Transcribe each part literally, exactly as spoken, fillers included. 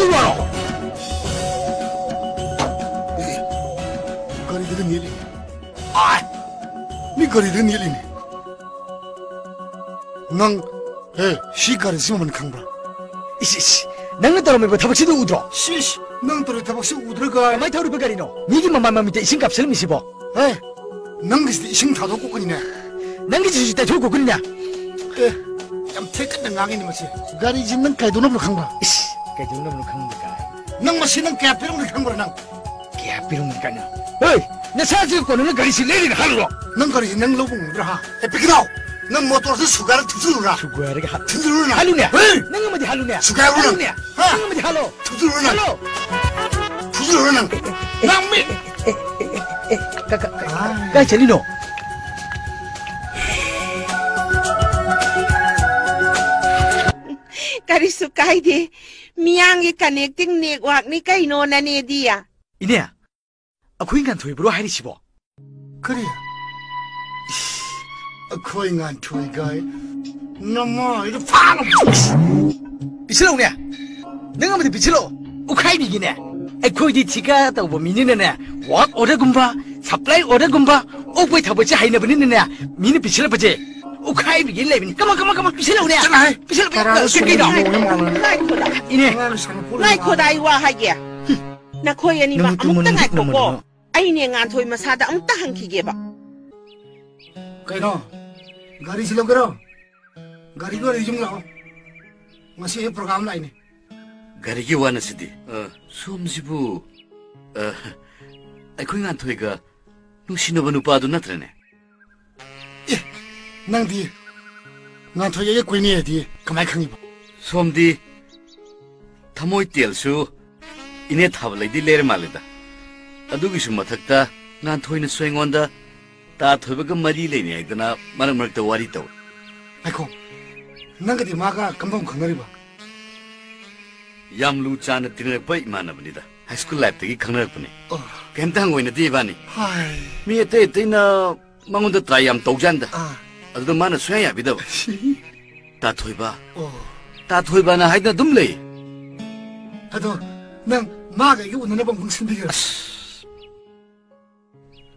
ꯇꯨꯔꯣ꯫ ꯒꯥꯔꯤꯗꯨꯗ ꯅꯦꯠꯂꯤ꯫ ꯑꯥꯏ! ꯃꯤ ꯒꯥꯔꯤꯗꯨꯗ ꯅꯦꯠꯂꯤꯅꯦ꯫ ꯅꯪ, ꯍꯦ, ꯁꯤ ꯒꯥꯔꯤꯁꯤ ꯃꯃꯜ ꯈꯪꯕ꯭ꯔꯥ? ꯏꯁ, ꯏꯁ, ꯅꯪꯅ ꯇꯧꯔꯝꯃꯤꯕ ꯊꯕꯛꯁꯤꯗꯤ ꯎꯗ꯭ꯔꯣ? ꯁꯤꯁ, ꯅꯪ ꯇꯧꯔꯤ ꯊꯕꯛꯁꯤ ꯎꯗ꯭ꯔꯒ? ꯀꯃꯥꯏ ꯊꯧꯔꯤꯕ ꯒꯥꯔꯤꯅꯣ? ꯃꯤꯒꯤ ꯃꯃꯥꯏ ꯃꯃꯤꯠꯇ ꯏꯁꯤꯡ ꯀꯥꯞꯁꯤꯜꯂꯝꯃꯤꯁꯤꯕꯣ? ꯍꯦ, ꯅꯪꯒꯤꯁꯤꯗꯤ ꯏꯁꯤꯡ ꯊꯥꯗꯣꯛ ꯀꯣꯛꯀꯅꯤꯅꯦ꯫ ꯅꯪꯒꯤꯁꯤꯁꯨ ꯇꯩꯊꯣꯛ ꯀꯣꯛꯀꯅꯤꯅꯦ꯫ ꯑꯦ, ꯌꯥꯝ ꯊꯦꯛꯀꯠꯅ ꯉꯥꯡꯉꯤꯅꯦ ꯃꯁꯤ꯫ ꯒꯥꯔꯤꯁꯤ ꯅꯪ ꯀꯩꯗꯧꯅꯕꯅꯣ ꯈꯪꯕ꯭ꯔꯥ? ꯏꯁ, ꯀꯩꯗꯧꯅꯕꯅꯣ ꯈꯪꯕ ꯀꯥꯏ꯫ ꯅꯪ ꯃꯁꯤ ꯅꯪ ꯀꯌꯥ ꯄꯤꯔꯝꯒꯅꯤ ꯈꯪꯕ꯭ꯔꯥ ꯅꯪ? ꯀꯌꯥ ꯄꯤꯔꯝꯒꯅꯤ ꯀꯥꯏꯅ? ꯍꯦ, ꯅꯁꯥꯁꯦ ꯀꯣꯟꯅ ꯅꯪ ꯒꯥꯔꯤꯁꯤ ꯂꯩꯔꯤꯅꯦ ꯍꯥꯜꯂꯨꯔꯣ꯫ ꯅꯪ ꯒꯥꯔꯤꯁꯤ ꯅꯪ ꯂꯧꯕ ꯉꯝꯒꯗ꯭ꯔꯥ ꯍꯥ? ꯑꯦ, ꯄꯤꯛꯀꯤꯗꯥꯎ, ꯅꯪ ꯃꯣꯇꯣꯔꯁꯤ ꯁꯨꯒꯥꯏꯔ ꯊꯨꯖꯤꯜꯂꯨꯔꯥ? ꯁꯨꯒꯥꯏꯔꯒ ꯍꯥ-, ꯊꯨꯖꯤꯜꯂꯨꯔꯥ ꯅꯪ? ꯍꯥꯜꯂꯨꯅꯦ꯫ ꯍꯦ! ꯅꯪ ꯑꯃꯗꯤ ꯍꯥꯜꯂꯨꯅꯦ꯫ ꯁꯨꯒꯥꯏꯔꯨꯔꯥ ꯅꯪ? ꯍꯥꯜꯂꯨꯅꯦ꯫ ꯍꯥ? ꯅꯪ ꯑꯃꯗꯤ ꯍꯥꯜꯂꯣ꯫ ꯊꯨꯖꯤꯜꯂꯨꯔꯥ ꯅꯪ? ꯍꯥꯜꯂꯣ꯫ ꯊꯨꯖꯤꯜꯂꯨꯔꯥ ꯅꯪ? ꯅꯪ ꯃꯤ-, ꯀ-, ꯀ-, ꯀ-, ꯀꯥꯏ ꯆꯠꯂꯤꯅꯣ? ꯀꯔꯤꯁꯨ ꯀꯥꯏꯗꯦ꯫ ꯃꯤꯌꯥꯝꯒꯤ connecting networkꯅꯤ ꯀꯩꯅꯣ ꯅꯅꯦꯗꯤ꯫ ꯏꯅꯦ, ꯑꯩꯈꯣꯏ ꯉꯥꯟꯊꯣꯏꯕ꯭ꯔꯣ ꯍꯥꯏꯔꯤꯁꯤꯕꯣ? ꯀꯔꯤ? ꯏꯁ, ꯑꯩꯈꯣꯏ ꯉꯥꯟꯊꯣꯏꯒ ꯅꯃꯥꯏꯗꯨ ꯐꯥꯅ ꯄꯤꯁꯤꯜꯂꯛꯎꯅꯦ꯫ ꯅꯪ ꯑꯃꯗꯤ ꯄꯤꯁꯤꯜꯂꯛꯑꯣ꯫ ꯎꯈꯥꯏꯕꯤꯒꯤꯅꯦ꯫ ꯑꯩꯈꯣꯏꯗꯤ ꯊꯤꯀꯥ ꯇꯧꯕ ꯃꯤꯅꯤꯅꯅꯦ, work orderꯒꯨꯝꯕ, supply orderꯒꯨꯝꯕ, ꯑꯣꯛꯄꯩ ꯊꯕꯛꯁꯦ ꯍꯩꯅꯕꯅꯤꯅꯅꯦ, ꯃꯤꯅ ꯄꯤꯁꯤꯜꯂꯛꯄꯁꯦ ꯎꯈꯥꯏꯕꯤꯒꯤ ꯂꯩꯕꯅꯤ꯫ ꯀꯃ, ꯀꯃ, ꯀꯃ, ꯄꯤꯁꯤꯜꯂꯛꯎꯅꯦ꯫ ꯆꯠꯂꯣꯍꯦ꯫ ꯄꯤꯁꯤꯜꯂꯛꯄ ꯇꯔꯥꯗ ꯀꯩ-, ꯀꯩꯅꯣ? ꯁꯨꯝ ꯌꯣꯡꯉꯦ ꯃꯥꯜꯂꯦ꯫ ꯉꯥꯏꯈꯣꯗ꯫ ꯏꯅꯦ꯫ ꯑꯉꯥꯡ ꯁꯥꯟꯅꯄꯣꯠ ꯂꯩ ꯉꯥꯏꯈꯣꯗ, ꯃꯥꯜꯂꯦ꯫ ꯑꯩ ꯋꯥ ꯍꯥꯏꯒꯦ꯫ ꯅꯈꯣꯏ ꯑꯅꯤꯃꯛ ꯅꯪ ꯇꯨꯝꯃꯣ, ꯑꯃꯨꯛꯇ ꯅꯪ ꯉꯥꯏꯈꯣꯀꯣ꯫ ꯅꯣꯡꯃ ꯑꯩꯅꯦ ꯉꯥꯟꯊꯣꯏ ꯃꯁꯥꯗ ꯑꯃꯨꯛꯇ ꯍꯪꯈꯤꯒꯦꯕ꯫ ꯀꯩꯅꯣ? ꯒꯥꯔꯤꯁꯤ ꯂꯧꯒꯦꯔꯣ? ꯒꯥꯔꯤꯒ ꯂꯩ ꯌꯨꯝ ꯂꯥꯛꯑꯣ꯫ ꯉꯁꯤ ꯑꯩ program ꯂꯥꯛꯏꯅꯦ꯫ ꯒꯥꯔꯤꯒꯤ ꯋꯥ ꯅꯠꯁꯤꯗꯤ꯫ ꯑ, ꯁꯣꯝꯁꯤꯕꯨ, ꯑ, ꯑꯩꯈꯣꯏ ꯉꯥꯟꯊꯣꯏꯒ ꯅꯨꯡꯁꯤꯅꯕ ꯅꯨꯄꯥꯗꯨ ꯅꯠꯇ꯭ꯔꯅꯦ? ꯑꯦ, ꯅꯪꯗꯤ ꯉꯥꯟꯊꯣꯏ ꯑꯩꯒ ꯀꯣꯏꯅꯩ ꯍꯥꯏꯗꯤ ꯀꯃꯥꯏ ꯈꯪꯉꯤꯕ? ꯁꯣꯝꯗꯤ ꯊꯃꯣꯏ ꯇꯦꯜꯁꯨ ꯏꯅꯦ ꯊꯥꯕꯂꯩꯗꯤ ꯂꯩꯔ ꯃꯥꯜꯂꯦꯗ꯫ ꯑꯗꯨꯒꯤꯁꯨ ꯃꯊꯛꯇ ꯉꯥꯟꯊꯣꯏꯅꯁꯨ ꯑꯩꯉꯣꯟꯗ ꯇꯥ ꯊꯣꯏꯕꯒ ꯃꯔꯤ ꯂꯩꯅꯩ ꯍꯥꯏꯗꯅ ꯃꯔꯛ ꯃꯔꯛꯇ ꯋꯥꯔꯤ ꯇꯧꯏ꯫ ꯉꯥꯏꯈꯣ, ꯅꯪꯒꯗꯤ ꯃꯥꯒ ꯀꯝꯗꯧ ꯈꯪꯅꯔꯤꯕ? ꯌꯥꯝ ꯂꯨ ꯆꯥꯟꯅ ꯇꯤꯟꯅꯔꯛꯄ ꯏꯃꯥꯟꯅꯕꯅꯤꯗ꯫ High school lifeꯇꯒꯤ ꯈꯪꯅꯔꯛꯄꯅꯦ꯫ ꯑꯣ꯫ ꯀꯩꯝꯇ ꯍꯪꯒꯣꯏꯅꯗꯦ ꯏꯕꯥꯅꯤ꯫ ꯍꯥꯏ꯫ ꯃꯤ ꯑꯇꯩ ꯑꯇꯩꯅ ꯃꯉꯣꯟꯗ try ꯌꯥꯝ ꯇꯧꯖꯥꯟꯗ꯫ ꯑꯥ꯫ ꯑꯗꯨꯗ ꯃꯥꯅ ꯁꯨꯡꯌꯥ ꯌꯥꯕꯤꯗꯕ꯫ ꯇꯥꯊꯣꯏꯕ꯫ ꯑꯣ꯫ ꯇꯥꯊꯣꯏꯕꯅ ꯍꯥꯏꯗꯅ ꯑꯗꯨꯝ ꯂꯩ꯫ ꯑꯗꯣ ꯅꯪ ꯃꯥꯒ ꯑꯩꯒ ꯎꯅꯅꯕ ꯑꯃꯨꯛꯇꯪ ꯁꯤꯟꯕꯤꯒꯦꯔꯥ? ꯑꯁ,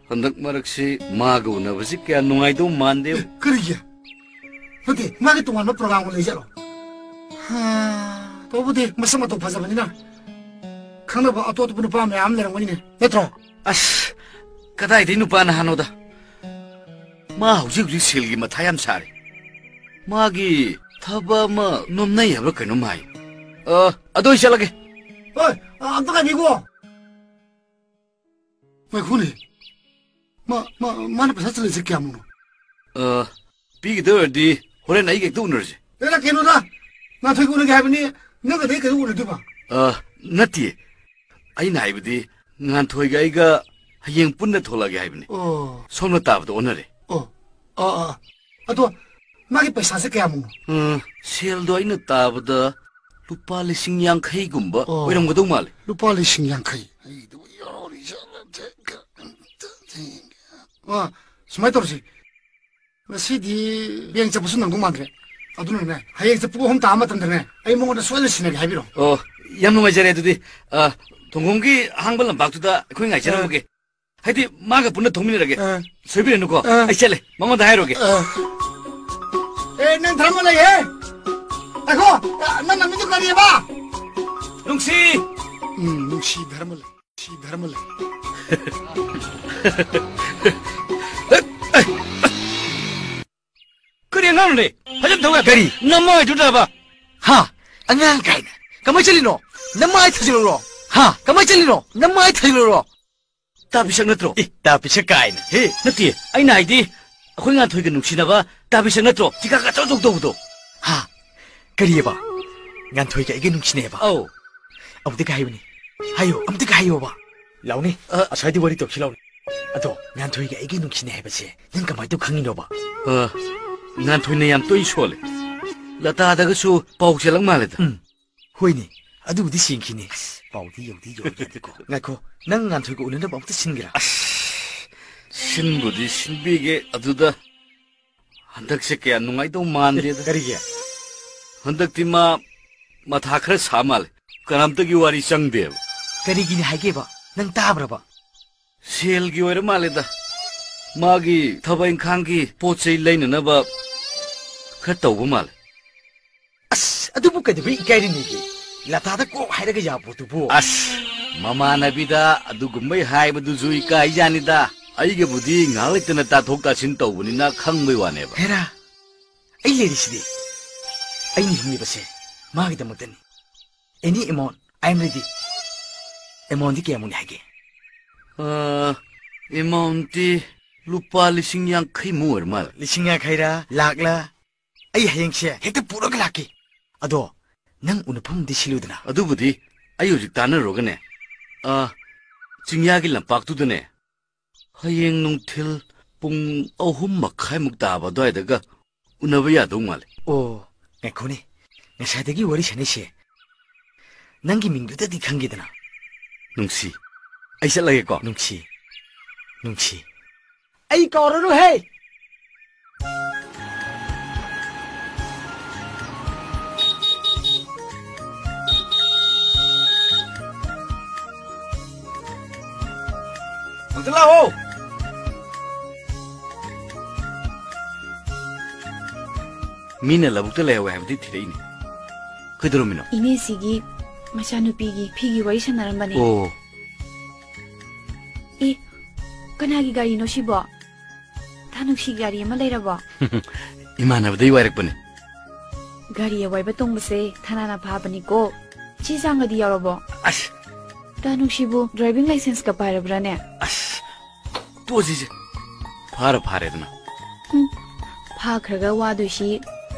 ꯍꯟꯗꯛ ꯃꯔꯛꯁꯤ ꯃꯥꯒ ꯎꯅꯕꯁꯤ ꯀꯌꯥ ꯅꯨꯡꯉꯥꯏꯗꯧ ꯃꯥꯟꯗꯦ꯫ ꯑꯦ, ꯀꯔꯤꯒꯤ? ꯅꯠꯇꯦ, ꯃꯥꯒꯤ ꯇꯣꯉꯥꯟꯕ ꯄ꯭ꯔꯣꯒ꯭ꯔꯥꯝꯒ ꯂꯩꯖꯥꯠꯂꯣ? ꯍꯥ, ꯇꯧꯕꯨꯗꯤ ꯃꯁꯛ ꯃꯇꯧ ꯐꯖꯕꯅꯤꯅ ꯈꯪꯅꯕ ꯑꯇꯣꯞ ꯑꯇꯣꯞꯄ ꯅꯨꯄꯥ ꯃꯌꯥꯝ ꯂꯩꯔꯝꯒꯅꯤꯅꯦ, ꯅꯠꯇ꯭ꯔꯣ? ꯑꯁ, ꯀꯗꯥꯏꯗꯩ ꯅꯨꯄꯥꯅ ꯍꯥꯟꯅꯣꯗ? ꯃꯥ ꯍꯧꯖꯤꯛ ꯍꯧꯖꯤꯛ ꯁꯦꯜꯒꯤ ꯃꯊꯥ ꯌꯥꯝ ꯁꯥꯔꯤ꯫ ꯃꯥꯒꯤ ꯊꯕꯛ ꯑꯃ ꯅꯣꯝꯅꯩ ꯍꯥꯏꯕ꯭ꯔꯥ ꯀꯩꯅꯣꯝ ꯍꯥꯏ꯫ ꯑ, ꯑꯗꯣ ꯑꯩ ꯆꯠꯂꯒꯦ꯫ ꯍꯣꯏ, ꯑ, ꯑꯝꯇ ꯉꯥꯏꯕꯤꯈꯣ꯫ ꯉꯥꯏꯈꯣꯅꯦ꯫ ꯃꯥ, ꯃꯥ, ꯃꯥꯅ ꯄꯩꯁꯥ ꯆꯤꯜꯂꯤꯁꯦ ꯀꯌꯥꯃꯨꯛꯅꯣ? ꯑ, ꯄꯤꯒꯗꯣꯏ ꯑꯣꯏꯔꯗꯤ ꯍꯣꯔꯦꯟ ꯑꯩꯒ ꯍꯦꯛꯇ ꯎꯅꯔꯁꯦ꯫ ꯑꯦ, ꯀꯩꯅꯣꯗ, ꯉꯥꯟꯊꯣꯏꯒ ꯎꯅꯒꯦ ꯍꯥꯏꯕꯅꯤ, ꯅꯪꯒꯗꯤ ꯑꯩ ꯀꯩꯗꯧ ꯎꯅꯗꯣꯏꯕ? ꯑ, ꯅꯠꯇꯦ꯫ ꯑꯩꯅ ꯍꯥꯏꯕꯗꯤ, ꯉꯥꯟꯊꯣꯏꯒ ꯑꯩꯒ ꯍꯌꯦꯡ ꯄꯨꯟꯅ ꯊꯣꯛꯂꯛꯑꯒꯦ ꯍꯥꯏꯕꯅꯤ꯫ ꯑꯣ꯫ ꯁꯣꯝꯅ ꯇꯥꯕꯗ ꯑꯣꯟꯅꯔꯦ꯫ ꯑꯣ, ꯑꯥ, ꯑꯥ, ꯑꯥ꯫ ꯑꯗꯣ ꯃꯥꯒꯤ ꯄꯩꯁꯥꯁꯦ ꯀꯌꯥꯃꯨꯛꯅꯣ? ꯑ, ꯁꯦꯜꯗꯣ ꯑꯩꯅ ꯇꯥꯕꯗ ꯂꯨꯄꯥ ꯂꯤꯁꯤꯡ ꯌꯥꯡꯈꯩꯒꯨꯝꯕ ꯑꯣ꯫ ꯑꯣꯏꯔꯝꯒꯗꯧ ꯃꯥꯜꯂꯦ꯫ ꯂꯨꯄꯥ ꯂꯤꯁꯤꯡ ꯌꯥꯡꯈꯩ? ꯑꯩꯗꯨꯕꯨ ꯌꯥꯎꯔꯤꯖꯥꯠꯂ? ꯑ, ꯁꯨꯃꯥꯏꯅ ꯇꯧꯔꯁꯤ꯫ ꯉꯁꯤꯗꯤ ꯕꯦꯡ ꯆꯠꯄꯁꯨ ꯅꯪꯗꯧ ꯃꯥꯟꯗ꯭ꯔꯦ꯫ ꯑꯗꯨꯅꯅꯦ, ꯍꯌꯦꯡꯁꯦ ꯄꯨꯡ ꯑꯍꯨꯝ ꯇꯥꯕ ꯃꯇꯝꯗꯅꯦ, ꯑꯩ ꯃꯉꯣꯟꯗ ꯁꯣꯏꯗꯅ ꯁꯤꯟꯅꯒꯦ ꯍꯥꯏꯕꯤꯔꯣ꯫ ꯑꯣ, ꯌꯥꯝ ꯅꯨꯡꯉꯥꯏꯖꯔꯦ꯫ ꯑꯗꯨꯗꯤ, ꯑ, ꯊꯣꯡꯈꯣꯡꯒꯤ ꯑꯍꯥꯡꯕ ꯂꯝꯄꯥꯛꯇꯨꯗ ꯑꯩꯈꯣꯏ ꯉꯥꯏꯖꯔꯝꯃꯒꯦ꯫ ꯑ꯫ ꯍꯥꯏꯗꯤ, ꯃꯥꯒ ꯄꯨꯟꯅ ꯊꯣꯡꯃꯤꯟꯅꯔꯒꯦ꯫ ꯑ꯫ ꯁꯣꯏꯕꯤꯔꯅꯨꯀꯣ꯫ ꯑ꯫ ꯑꯩ ꯆꯠꯂꯦ, ꯃꯉꯣꯟꯗ ꯍꯥꯏꯔꯨꯔꯒꯦ꯫ ꯑ꯫ ꯑꯦ, ꯅꯪ ꯊꯔꯝꯃ ꯂꯩꯍꯦ꯫ ꯉꯥꯏꯈꯣ, ꯅꯪ ꯅꯃꯤꯡꯗꯣ ꯀꯔꯤꯑꯕ? ꯅꯨꯡꯁꯤ꯫ ꯎꯝ, ꯅꯨꯡꯁꯤ ꯙꯔꯃ ꯂꯩ꯫ ꯁꯤ ꯙꯔꯃ ꯂꯩ꯫ ꯀꯔꯤ ꯑꯉꯥꯡꯅꯣꯅꯦ? ꯐꯖꯅ ꯊꯧ ꯌꯥꯗ꯭ꯔꯣ? ꯀꯔꯤ? ꯅꯃꯥꯏꯗꯨꯗꯕ꯫ ꯍꯥ? ꯑꯉꯥꯡ ꯀꯥꯏꯅ꯫ ꯀꯃꯥꯏ ꯆꯠꯂꯤꯅꯣ? ꯅꯃꯥꯏ ꯊꯥꯖꯤꯜꯂꯨꯔꯣ? ꯍꯥ? ꯀꯃꯥꯏ ꯆꯠꯂꯤꯅꯣ? ꯅꯃꯥꯏ ꯊꯥꯖꯤꯜꯂꯨꯔꯣ? ꯇꯥ ꯄꯤꯁꯛ ꯅꯠꯇ꯭ꯔꯣ? ꯑꯦ, ꯇꯥ ꯄꯤꯁꯛ ꯀꯥꯏꯅ꯫ ꯍꯦ, ꯅꯠꯇꯦ, ꯑꯩꯅ ꯍꯥꯏꯗꯤ, ꯑꯩꯈꯣꯏ ꯉꯥꯟꯊꯣꯏꯒ ꯅꯨꯡꯁꯤꯅꯕ ꯇꯥ ꯄꯤꯁꯛ ꯅꯠꯇ꯭ꯔꯣ? ꯇꯤꯀꯥ ꯑꯆꯧ ꯑꯆꯧ ꯇꯧꯕꯗꯣ꯫ ꯍꯥ? ꯀꯔꯤꯑꯕ? ꯉꯥꯟꯊꯣꯏꯒ ꯑꯩꯒ ꯅꯨꯡꯁꯤꯅꯩꯑꯕ? ꯑꯧ꯫ ꯑꯃꯨꯛꯇꯒ ꯍꯥꯏꯌꯨꯅꯦ꯫ ꯍꯥꯏꯌꯨ, ꯑꯃꯨꯛꯇꯒ ꯍꯥꯏꯌꯣꯕ꯫ ꯂꯥꯎꯅꯦ꯫ ꯑ꯫ ꯑꯁ꯭ꯋꯥꯏꯗ ꯋꯥꯔꯤ ꯇꯧꯁꯤ ꯂꯥꯎꯅꯦ꯫ ꯑꯗꯣ, ꯉꯥꯟꯊꯣꯏꯒ ꯑꯩꯒ ꯅꯨꯡꯁꯤꯅꯩ ꯍꯥꯏꯕꯁꯦ ꯅꯪ ꯀꯃꯥꯏꯅ ꯇꯧ ꯈꯪꯉꯤꯅꯣꯕ? ꯑ, ꯉꯥꯟꯊꯣꯏꯅ ꯌꯥꯝ ꯇꯣꯏꯅ ꯁꯣꯜꯂꯦ꯫ ꯂꯇꯥꯗꯒꯁꯨ ꯄꯥꯎ ꯆꯦꯜꯂꯛ ꯃꯥꯜꯂꯦꯗ꯫ ꯎꯝ, ꯍꯣꯏꯅꯦ꯫ ꯑꯗꯨꯕꯨꯗꯤ ꯁꯦꯡꯈꯤꯅꯦ꯫ ꯑꯁ, ꯄꯥꯎꯗꯤ ꯌꯧꯗꯤ ꯌꯧꯔꯒꯦꯀꯣ꯫ ꯉꯥꯏꯈꯣ, ꯅꯪ ꯉꯥꯟꯊꯣꯏꯒ ꯎꯅꯅꯕ ꯑꯃꯨꯛꯇ ꯁꯤꯟꯒꯦꯔꯥ? ꯑꯁ, ꯁꯤꯟꯕꯨꯗꯤ ꯁꯤꯟꯕꯤꯒꯦ, ꯑꯗꯨꯗ ꯍꯟꯗꯛꯁꯦ ꯀꯌꯥ ꯅꯨꯡꯉꯥꯏꯗꯧ ꯃꯥꯟꯗꯦꯗ꯫ ꯑꯦ, ꯀꯔꯤꯒꯤ? ꯍꯟꯗꯛꯇꯤ ꯃꯥ ꯃꯊꯥ ꯈꯔ ꯁꯥ ꯃꯥꯜꯂꯦ꯫ ꯀꯅꯥꯝꯇꯒꯤ ꯋꯥꯔꯤ ꯆꯪꯗꯦꯕ꯫ ꯀꯔꯤꯒꯤꯅꯤ ꯍꯥꯏꯒꯦꯕ? ꯅꯪ ꯇꯥꯕ꯭ꯔꯕ? ꯁꯦꯜꯒꯤ ꯑꯣꯏꯔ ꯃꯥꯜꯂꯦꯗ꯫ ꯃꯥꯒꯤ ꯊꯕꯛ ꯏꯪꯈꯥꯡꯒꯤ ꯄꯣꯠ ꯆꯩ ꯂꯩꯅꯅꯕ ꯈꯔ ꯇꯧꯕ ꯃꯥꯜꯂꯦ꯫ ꯑꯁ, ꯑꯗꯨꯕꯨ ꯀꯩꯗꯧꯕꯩ ꯏꯀꯥꯏꯔꯤꯅꯦꯒꯦ? ꯂꯇꯥꯗ ꯀꯣꯛ ꯍꯥꯏꯔꯒ ꯌꯥꯕ ꯄꯣꯠꯇꯨꯕꯨ꯫ ꯑꯁ, ꯃꯃꯥꯟꯅꯕꯤꯗ ꯑꯗꯨꯒꯨꯝꯕꯩ ꯍꯥꯏꯕꯗꯨꯁꯨ ꯏꯀꯥꯏꯖꯥꯅꯤꯗ꯫ ꯑꯩꯒꯕꯨꯗꯤ ꯉꯥꯏꯍꯥꯛ ꯂꯩꯇꯅ ꯇꯥꯊꯣꯛ ꯇꯥꯁꯤꯟ ꯇꯧꯕꯅꯤꯅ ꯈꯪꯕꯩ ꯋꯥꯅꯦꯕ꯫ ꯍꯦꯔꯥ, ꯑꯩ ꯂꯩꯔꯤꯁꯤꯗꯤ꯫ ꯑꯩꯅ ꯍꯤꯡꯉꯤꯕꯁꯦ ꯃꯥꯒꯤꯗꯃꯛꯇꯅꯤ꯫ Any amount, I am ready. Amountꯗꯤ ꯀꯌꯥꯃꯨꯛꯅꯤ ꯍꯥꯏꯒꯦ? ꯑ, amountꯇꯤ ꯂꯨꯄꯥ ꯂꯤꯁꯤꯡ ꯌꯥꯡꯈꯩ ꯃꯨꯛ ꯑꯣꯏꯔ ꯃꯥꯜꯂꯦ꯫ ꯂꯤꯁꯤꯡ ꯌꯥꯡꯈꯩꯔꯥ, ꯂꯥꯛꯂꯥ? ꯑꯩ ꯍꯌꯦꯡꯁꯦ ꯍꯦꯛꯇ ꯄꯨꯔꯒ ꯂꯥꯛꯀꯦ꯫ ꯑꯗꯣ, ꯅꯪ ꯎꯅꯐꯝꯗꯤ ꯁꯤꯜꯂꯨꯗꯅ꯫ ꯑꯗꯨꯕꯨꯗꯤ ꯑꯩ ꯍꯧꯖꯤꯛ ꯇꯥꯟꯅꯔꯨꯔꯒꯅꯦ, ꯑ, ꯆꯤꯡꯌꯥꯒꯤ ꯂꯝꯄꯥꯛꯇꯨꯗꯅꯦ, ꯍꯌꯦꯡ ꯅꯨꯡꯊꯤꯜ ꯄꯨꯡ ꯑꯍꯨꯝ ꯃꯈꯥꯏꯃꯨꯛ ꯇꯥꯕ ꯑꯗꯨꯋꯥꯏꯗꯒ ꯎꯅꯕ ꯌꯥꯗꯧ ꯃꯥꯜꯂꯦ꯫ ꯑꯣ, ꯉꯥꯏꯈꯣꯅꯦ꯫ ꯉꯁꯥꯏꯗꯒꯤ ꯋꯥꯔꯤ ꯁꯥꯟꯅꯩꯁꯦ ꯅꯪꯒꯤ ꯃꯤꯡꯗꯨꯗꯗꯤ ꯈꯪꯒꯦꯗꯅ꯫ ꯅꯨꯡꯁꯤ꯫ ꯑꯩ ꯆꯠꯂꯒꯦꯀꯣ꯫ ꯅꯨꯡꯁꯤ꯫ ꯅꯨꯡꯁꯤ꯫ ꯑꯩ ꯀꯥꯎꯔꯔꯣꯏꯍꯦ! ꯑꯝꯇ ꯂꯥꯛꯑꯣ! ꯃꯤꯅ ꯂꯧꯕꯨꯛꯇ ꯂꯩꯍꯧꯋꯦ ꯍꯥꯏꯕꯗꯤ ꯊꯤꯔꯛꯏꯅꯦ꯫ ꯀꯩꯗꯧꯔꯝꯃꯤꯅꯣ? ꯏꯅꯦꯁꯤꯒꯤ ꯃꯆꯥꯅꯨꯄꯤꯒꯤ ꯐꯤꯒꯤ ꯋꯥꯔꯤ ꯁꯥꯟꯅꯔꯝꯕꯅꯦ꯫ ꯑꯣ꯫ ꯑꯦ, ꯀꯅꯥꯒꯤ ꯒꯥꯔꯤꯅꯣ ꯁꯤꯕꯣ? ꯊꯥꯅꯨꯡꯁꯤ ꯒꯥꯔꯤ ꯑꯃ ꯂꯩꯔꯕꯣ? ꯏꯃꯥꯟꯅꯕꯗꯩ ꯋꯥꯏꯔꯛꯄꯅꯦ꯫ ꯒꯥꯔꯤ ꯑꯋꯥꯏꯕ ꯇꯣꯡꯕꯁꯦ ꯊꯥꯅꯥꯅ ꯐꯥꯕꯅꯤꯀꯣ꯫ ꯆꯦ ꯆꯥꯡꯒꯗꯤ ꯌꯥꯎꯔꯕꯣ? ꯑꯁ! ꯊꯥꯅꯨꯡꯁꯤꯕꯨ driving licenseꯀ ꯄꯥꯏꯔꯕ꯭ꯔꯥꯅꯦ? ꯑꯁ! ꯇꯣꯛꯑꯁꯤꯁꯦ꯫ ꯐꯥꯔ ꯐꯥꯔꯦꯗꯅ꯫ ꯎꯝ, ꯐꯥꯈ꯭ꯔꯒ ꯋꯥꯗꯣꯏꯁꯤ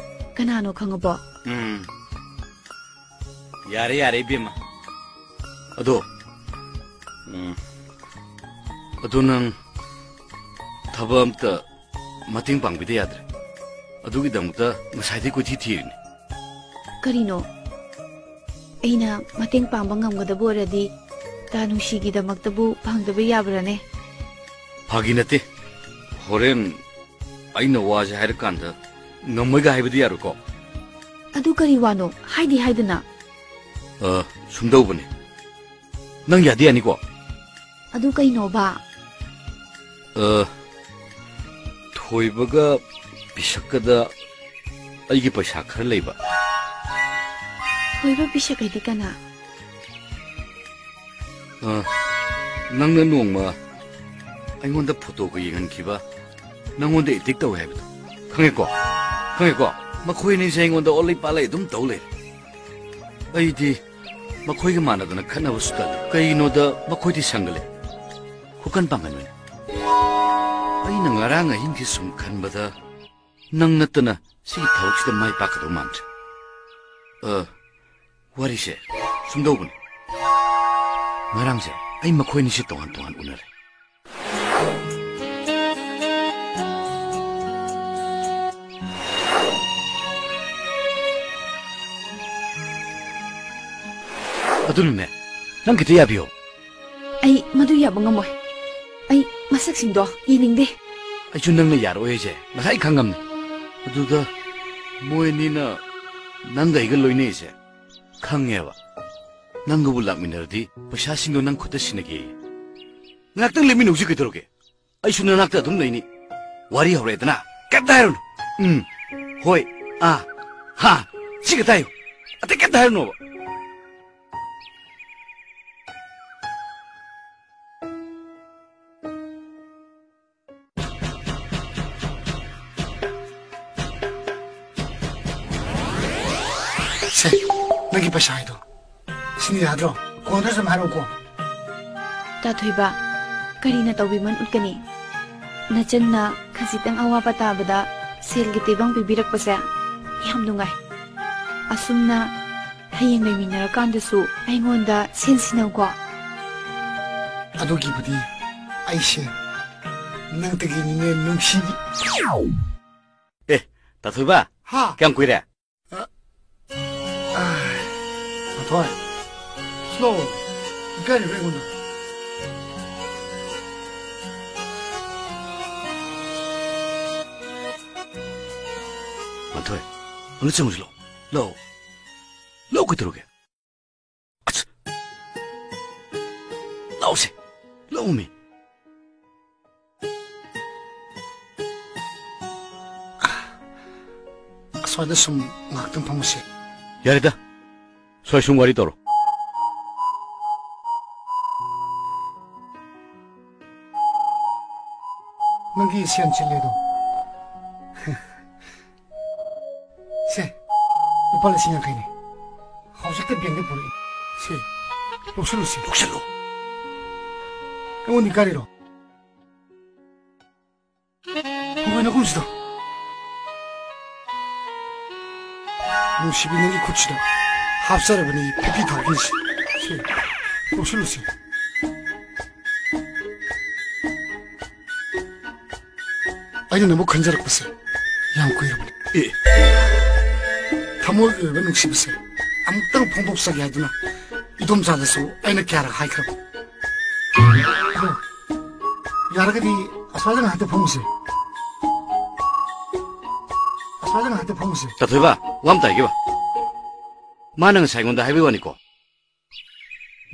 ꯀꯅꯥꯅꯣ ꯈꯪꯉꯕꯣ? ꯎꯝ꯫ ꯌꯥꯔꯦ, ꯌꯥꯔꯦ, ꯏꯕꯦꯝꯃ꯫ ꯑꯗꯣ, ꯎꯝ, ꯑꯗꯣ ꯅꯪ ꯊꯕꯛ ꯑꯝꯇ ꯃꯇꯦꯡ ꯄꯥꯡꯕꯤꯗ ꯌꯥꯗ꯭ꯔꯦ꯫ ꯑꯗꯨꯒꯤꯗꯃꯛꯇ ꯉꯁꯥꯏꯗꯩ ꯀꯣꯏꯊꯤ ꯊꯤꯔꯤꯅꯤ꯫ ꯀꯔꯤꯅꯣ? ꯑꯩꯅ ꯃꯇꯦꯡ ꯄꯥꯡꯕ ꯉꯝꯒꯗꯕ ꯑꯣꯏꯔꯗꯤ ꯇꯥ ꯅꯨꯡꯁꯤꯒꯤꯗꯃꯛꯇꯕꯨ ꯄꯥꯡꯗꯕ ꯌꯥꯕ꯭ꯔꯥꯅꯦ? ꯐꯥꯒꯤ ꯅꯠꯇꯦ꯫ ꯍꯣꯔꯦꯟ ꯑꯩꯅ ꯋꯥꯁꯦ ꯍꯥꯏꯔꯀꯥꯟꯗ ꯉꯝꯃꯣꯏꯒ ꯍꯥꯏꯕꯗꯤ ꯌꯥꯔꯣꯏꯀꯣ꯫ ꯑꯗꯨ ꯀꯔꯤ ꯋꯥꯅꯣ? ꯍꯥꯏꯗꯤ ꯍꯥꯏꯗꯅ꯫ ꯑ, ꯁꯨꯝꯗꯧꯕꯅꯤ꯫ ꯅꯪ ꯌꯥꯗꯤ ꯌꯥꯅꯤꯀꯣ? ꯑꯗꯨ ꯀꯩꯅꯣꯕ? ꯑ, ꯊꯣꯏꯕꯒ ꯄꯤꯁꯛꯀꯗ ꯑꯩꯒꯤ ꯄꯩꯁꯥ ꯈꯔ ꯂꯩꯕ꯫ ꯊꯣꯏꯕ ꯄꯤꯁꯛ ꯍꯥꯏꯗꯤ ꯀꯅꯥ? ꯑ, ꯅꯪꯅ ꯅꯣꯡꯃ ꯑꯩꯉꯣꯟꯗ ꯐꯣꯇꯣꯒ ꯌꯦꯡꯍꯟꯈꯤꯕ, ꯅꯪꯉꯣꯟꯗ ꯑꯦꯗꯤꯛ ꯇꯧꯋꯦ ꯍꯥꯏꯕꯗꯣ꯫ ꯈꯪꯉꯦꯀꯣ? ꯈꯪꯉꯦꯀꯣ? ꯃꯈꯣꯏ ꯑꯅꯤꯁꯦ ꯑꯩꯉꯣꯟꯗ ꯑꯣꯠꯂꯩ ꯄꯥꯜꯂꯩ ꯑꯗꯨꯝ ꯇꯧ ꯂꯩꯔꯦ꯫ ꯑꯩꯗꯤ ꯃꯈꯣꯏꯒ ꯃꯥꯟꯅꯗꯅ ꯈꯠꯅꯕꯁꯨ ꯇꯜꯂꯤ꯫ ꯀꯩꯒꯤꯅꯣꯗ ꯃꯈꯣꯏꯗꯤ ꯁꯪꯒ ꯂꯩ꯫ ꯈꯨꯀꯟ ꯄꯥꯡꯒꯟꯕꯅꯤ꯫ ꯑꯩꯅ ꯉꯔꯥꯡ ꯑꯍꯤꯡꯒꯤ ꯁꯨꯝ ꯈꯟꯕꯗ ꯅꯪ ꯅꯠꯇꯅ ꯁꯤꯒꯤ ꯊꯕꯛꯁꯤꯗ ꯃꯥꯏ ꯄꯥꯛꯀꯗꯧ ꯃꯥꯟꯗ꯭ꯔꯦ꯫ ꯑ, ꯋꯥꯔꯤꯁꯦ ꯁꯨꯝꯗꯧꯕꯅꯤ꯫ ꯉꯔꯥꯡꯁꯦ ꯑꯩ ꯃꯈꯣꯏ ꯑꯅꯤꯁꯦ ꯇꯣꯉꯥꯟ ꯇꯣꯉꯥꯟ ꯎꯅꯔꯦ꯫ ꯑꯗꯨꯅꯅꯦ, ꯅꯪ ꯈꯤꯇ ꯌꯥꯕꯤꯌꯣ꯫ ꯑꯩ ꯃꯗꯨ ꯌꯥꯕ ꯉꯝꯃꯣꯏ꯫ ꯑꯩ ꯃꯁꯛꯁꯤꯡꯗꯣ ꯌꯦꯡꯅꯤꯡꯗꯦ꯫ ꯑꯩꯁꯨ ꯅꯪꯅ ꯌꯥꯔꯛꯑꯣꯏ ꯍꯥꯏꯁꯦ ꯉꯁꯥꯏ ꯈꯪꯉꯝꯅꯤ꯫ ꯑꯗꯨꯗ ꯃꯣꯏ ꯑꯅꯤꯅ ꯅꯪꯒ ꯑꯩꯒ ꯂꯣꯏꯅꯩꯁꯦ ꯈꯪꯉꯦꯕ꯫ ꯅꯪꯒꯕꯨ ꯂꯥꯛꯃꯤꯟꯅꯔꯗꯤ ꯄꯩꯁꯥꯁꯤꯡꯗꯣ ꯅꯪ ꯈꯨꯠꯇ ꯁꯤꯟꯅꯒꯦꯌꯦ꯫ ꯉꯥꯏꯍꯥꯛꯇꯪ ꯂꯦꯞꯃꯤꯟꯅꯧꯁꯤ ꯀꯩꯗꯧꯔꯒꯦ? ꯑꯩꯁꯨ ꯅꯅꯥꯛꯇ ꯑꯗꯨꯝ ꯂꯩꯅꯤ꯫ ꯋꯥꯔꯤ ꯍꯧꯔꯛꯑꯦꯗꯅ ꯀꯩꯝꯇ ꯍꯥꯏꯔꯨꯅꯨ꯫ ꯎꯝ, ꯍꯣꯏ, ꯑꯥ, ꯍꯥ, ꯁꯤ ꯈꯛꯇ ꯍꯥꯏꯌꯨ꯫ ꯑꯇꯩ ꯀꯩꯝꯇ ꯍꯥꯏꯔꯨꯅꯣꯕ꯫ ꯁꯦ, ꯅꯪꯒꯤ ꯄꯩꯁꯥ ꯍꯥꯏꯗꯣ꯫ ꯁꯤꯅ ꯌꯥꯗ꯭ꯔꯣ? ꯀꯣꯟꯅ ꯁꯨꯝ ꯍꯥꯏꯔꯛꯎꯀꯣ꯫ ꯇꯥꯊꯣꯏꯕ, ꯀꯔꯤꯅ ꯇꯧꯕꯤꯃꯜ ꯎꯠꯀꯅꯤ? ꯅꯆꯟꯅ ꯈꯖꯤꯛꯇꯪ ꯑꯋꯥꯕ ꯇꯥꯕꯗ ꯁꯦꯜꯒꯤ ꯇꯦꯡꯕꯥꯡ ꯄꯤꯕꯤꯔꯛꯄꯁꯦ ꯌꯥꯝ ꯅꯨꯡꯉꯥꯏ꯫ ꯑꯁꯨꯝꯅ ꯍꯌꯦꯡ ꯂꯩꯃꯤꯟꯅꯔꯀꯥꯟꯗꯁꯨ ꯑꯩꯉꯣꯟꯗ ꯁꯦꯜ ꯁꯤꯟꯅꯧꯀꯣ꯫ ꯑꯗꯨꯒꯤꯕꯨꯗꯤ ꯑꯩꯁꯦ ꯅꯪꯗꯒꯤꯅꯤꯅꯦ ꯅꯨꯡꯁꯤꯕꯤ꯫ ꯑꯦ, ꯇꯥꯊꯣꯏꯕ, ꯍꯥ? ꯀꯌꯥꯝ ꯀꯨꯏꯔꯦ? ꯑ, ꯑ, ꯇꯥꯊꯣꯏ, slow, ꯏꯀꯥꯏꯔꯤꯕ ꯑꯩꯉꯣꯟꯗ꯫ ꯃꯥꯊꯣꯏ, ꯑꯃꯨꯛ ꯆꯪꯉꯨꯁꯤ ꯂꯥꯛꯑꯣ꯫ ꯂꯥꯛꯑꯣ꯫ ꯂꯥꯛꯑꯣ ꯀꯩꯗꯧꯔꯒꯦ? ꯂꯧꯃꯤ꯫ ꯑꯁ꯭ꯋꯥꯏꯗ ꯁꯨꯝ ꯉꯥꯏꯍꯥꯛꯇꯪ ꯐꯝꯃꯨꯁꯦ꯫ ꯌꯥꯔꯦꯗ, ꯁ꯭ꯋꯥꯏ ꯁꯨꯝ ꯋꯥꯔꯤ ꯇꯧꯔꯣ꯫ ꯅꯪꯒꯤ ꯁꯦꯟ ꯆꯤꯜꯂꯦꯗꯣ꯫ ꯁꯦ, ꯂꯨꯄꯥ ꯂꯤꯁꯤꯡ ꯌꯥꯡꯈꯩꯅꯦ꯫ ꯍꯧꯖꯤꯛꯇ ꯕꯦꯡꯗ ꯄꯨꯔꯛꯏ꯫ ꯁꯦ, ꯂꯧꯁꯜꯂꯨꯁꯤ꯫ ꯂꯧꯁꯜꯂꯨ꯫ ꯑꯩꯉꯣꯟꯗ ꯏꯀꯥꯏꯔꯤꯔꯣ? ꯍꯣꯏ, ꯅꯈꯨꯠꯁꯤꯗ꯫ ꯅꯨꯡꯁꯤꯕꯤ, ꯅꯪꯒꯤ ꯈꯨꯠꯁꯤꯗ ꯍꯥꯞꯆꯔꯕꯅꯤ ꯐꯤꯐꯤ ꯊꯥꯎꯈꯤꯁꯤ꯫ ꯁꯦ, ꯂꯧꯁꯜꯂꯨꯁꯤ꯫ ꯑꯩꯅ ꯅꯪꯕꯨ ꯈꯟꯖꯔꯛꯄꯁꯦ ꯌꯥꯝ ꯀꯨꯏꯔꯕꯅꯤ꯫ ꯑꯦ꯫ ꯊꯃꯣꯏꯒꯤ ꯑꯣꯏꯕ ꯅꯨꯡꯁꯤꯕꯁꯦ ꯑꯃꯨꯛꯇꯪ ꯐꯣꯡꯗꯣꯛꯆꯒꯦ ꯍꯥꯏꯗꯨꯅ ꯏꯗꯣꯝꯆꯥꯗꯁꯨ ꯑꯩꯅ ꯀꯌꯥꯔꯛ ꯍꯥꯏꯈ꯭ꯔꯕꯅꯤ꯫ ꯑꯗꯣ ꯌꯥꯔꯒꯗꯤ ꯑꯁ꯭ꯋꯥꯏꯗ ꯉꯥꯏꯍꯥꯛꯇ ꯐꯝꯃꯨꯁꯦ꯫ ꯑꯁ꯭ꯋꯥꯏꯗ ꯉꯥꯏꯍꯥꯛꯇ ꯐꯝꯃꯨꯁꯦ꯫ ꯇꯥꯊꯣꯏꯕ, ꯋꯥ ꯑꯝꯇ ꯍꯥꯏꯒꯦꯕ꯫ ꯃꯥꯅ ꯉꯁꯥꯏ ꯑꯩꯉꯣꯟꯗ ꯍꯥꯏꯕꯩ ꯋꯥꯅꯤꯀꯣ꯫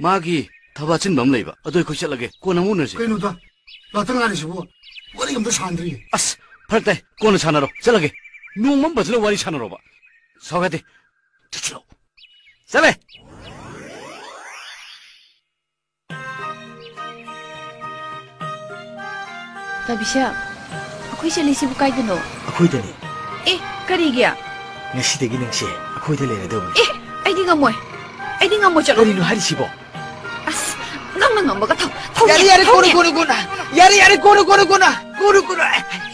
ꯃꯥꯒꯤ ꯊꯕꯛ ꯑꯆꯤꯟꯕ ꯑꯃ ꯂꯩꯕ꯫ ꯑꯗꯨ ꯑꯩꯈꯣꯏ ꯆꯠꯂꯒꯦ꯫ ꯀꯣꯟꯅ ꯑꯃꯨꯛ ꯎꯅꯔꯁꯦ꯫ ꯀꯩꯅꯣꯗ? ꯂꯥꯛꯇ ꯉꯥꯏꯔꯤꯁꯤꯕꯨ? ꯋꯥꯔꯤ ꯑꯝꯇ ꯁꯥꯟꯗ꯭ꯔꯤ꯫ ꯑꯁ, ꯐꯔꯛ ꯇꯥꯏ꯫ ꯀꯣꯟꯅ ꯁꯥꯟꯅꯔꯣ꯫ ꯆꯠꯂꯒꯦ꯫ ꯅꯣꯡꯃ ꯑꯃ ꯐꯖꯅ ꯋꯥꯔꯤ ꯁꯥꯟꯅꯔꯣꯕ꯫ ꯁꯥꯎ ꯌꯥꯗꯦ꯫ ꯆꯠꯁꯤꯔꯣ? ꯆꯠꯂꯦ꯫ ꯇꯥꯕꯤꯁꯥ, ꯑꯩꯈꯣꯏ ꯆꯠꯂꯤꯁꯤꯕꯨ ꯀꯥꯏꯗꯅꯣ? ꯑꯩꯈꯣꯏꯗꯅꯤ꯫ ꯑꯦ, ꯀꯔꯤꯒꯤ? ꯉꯁꯤꯗꯒꯤ ꯅꯪꯁꯦ ꯑꯩꯈꯣꯏꯗ ꯂꯩꯔꯗꯕꯅꯤ꯫ ꯑꯦ, ꯑꯩꯗꯤ ꯉꯝꯃꯣꯏ꯫ ꯑꯩꯗꯤ ꯉꯝꯃꯣꯏ, ꯆꯠꯂꯣ꯫ ꯀꯔꯤꯅꯣ ꯍꯥꯏꯔꯤꯁꯤꯕꯣ? ꯑꯁ, ꯅꯪꯅ ꯉꯝꯃꯒ ꯊꯧ-, ꯊꯧꯅꯤ, ꯌꯥꯔꯦ, ꯌꯥꯔꯦ, ꯊꯧꯅꯤ꯫ ꯀꯣꯟꯅ, ꯀꯣꯟꯅ, ꯀꯣꯟꯅ꯫ ꯌꯥꯔꯦ, ꯌꯥꯔꯦ, ꯀꯣꯟꯅ, ꯀꯣꯟꯅ, ꯀꯣꯟꯅ꯫ ꯀꯣꯟꯅ, ꯀꯣꯟꯅ꯫